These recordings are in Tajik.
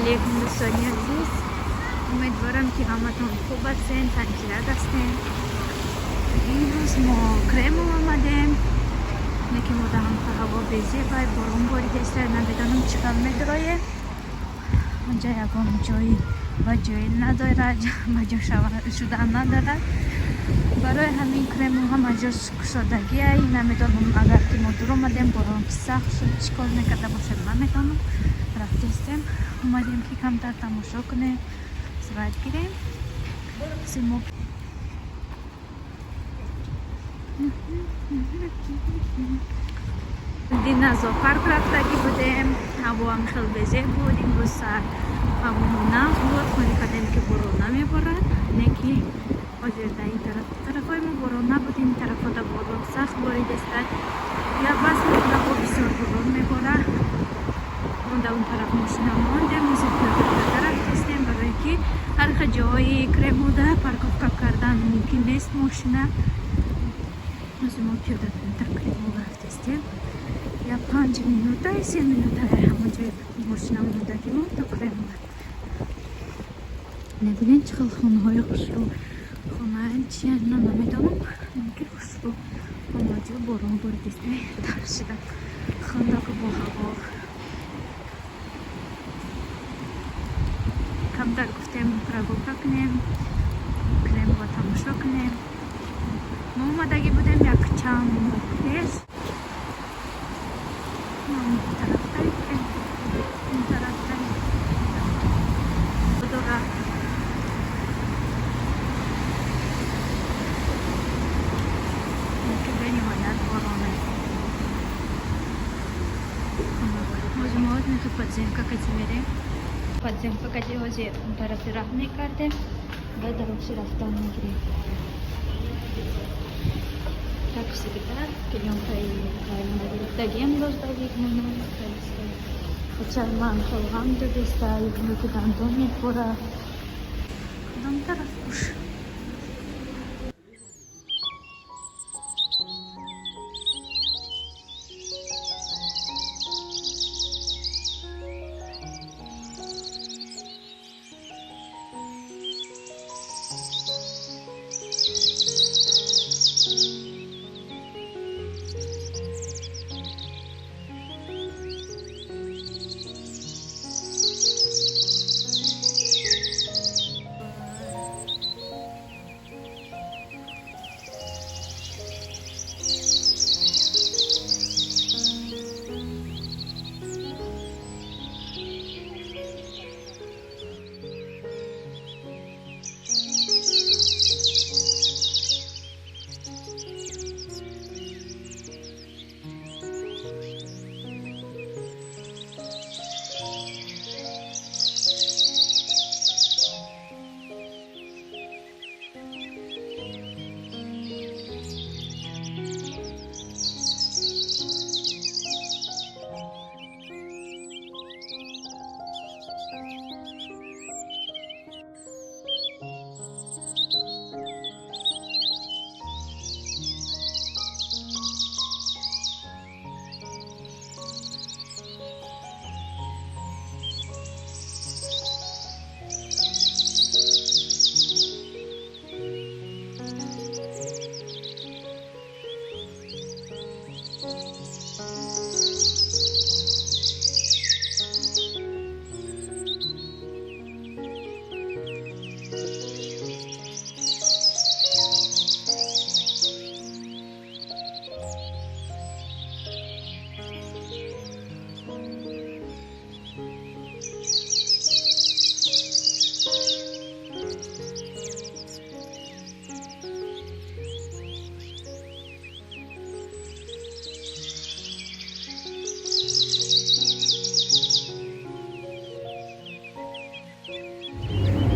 Алейкум, дӯстони азиз. Умедворам, ки ҳаматон хуб ҳастен, танҷират ҳастен. Имрӯз мо Кремл омадем. Не ки мо даҳамқа ҳаво безебай, борон боридеста, намедонам чӣ хел медроем. Онҷа ягон ҷои ба ҷои надорад, ба ҷо шудан надорад. Барои ҳамин Кремл ҳама ҷо кушодагиай. Намедонам, агар ки мо дур омадем, борон ки сахт шуд, чӣ кор мекарда бошем, намедонам. Рафтестем, омадем, ки камтар тамошо кунем, сурат гирем. Мо дина зоопарк рафтагӣ будем, ҳавоам хел безеб буд. Имрӯз сар ҳавомо нағз буд, холи кардем, ки борон намеборад. Не ки ҳозир дар ин тараф, тарафҳои мо борон набуд, ин тарафҳода борон сахт боридеста. Я бас мекунад, бо бисёр борон меборад. Мо дар он тараф мошина мондем, ҳозир пиёда рафтестем, барое ки ҳар хел ҷоҳои Кремлда парковка кардан мумкин нест мошина. Ҳозир мо пиёда пиёда Кремл рафтестем. Я 5 минута, 3 минута ҳамон ҷои мошина мондагимо то Кремл. Небинед, чӣ хел хонаҳои хушрӯ. Хона чия, ина намедонам, ки хушрӯ. Ҳамаҷо борон боридеста, тар шуда, хунук бо ҳаво. Камтар гуфтем, прогулка кунем, Кремлро тамошо кунем. Мо омадагӣ будем як чанд моҳ пеш. Тарафтай, ин тарафтай дора. Ки бениҳоят бороне. Ҳозир мо мехоҳ подземка кати мерем. Подземка кати ҳозир он тарафи раҳ мекардем ва дароши рафтан мегирем. Как всегда, клеёнкаи гирифтагием дождавик Очай ман хел ғам додеста, ки дандон мехӯрад. Кадом тараф куш?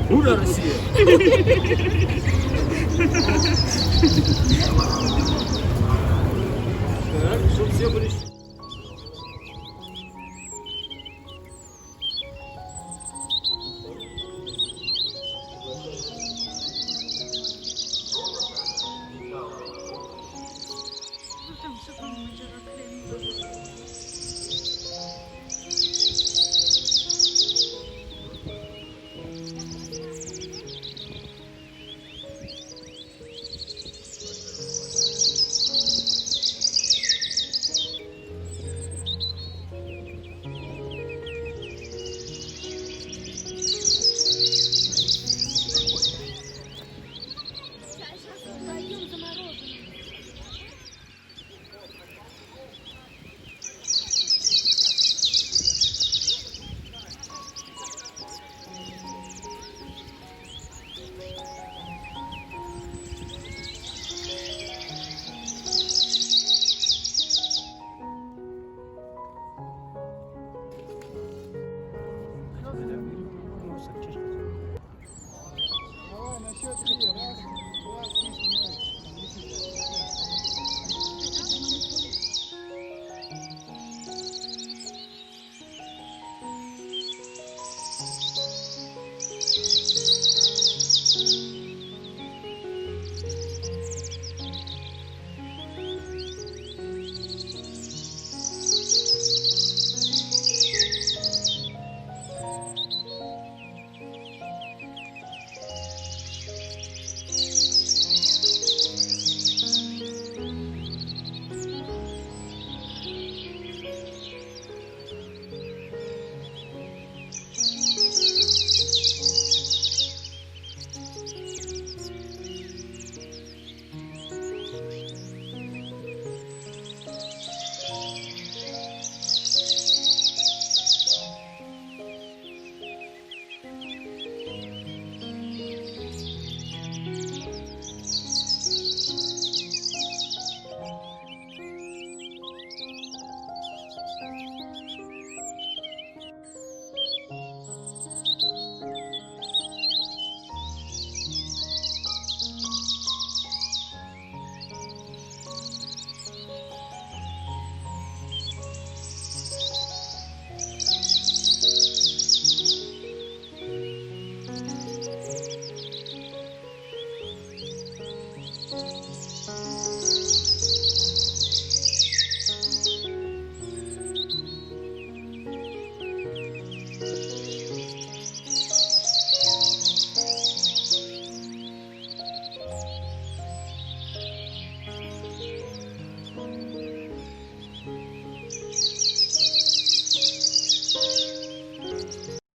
Ура, Россия! Так, чтобы все были.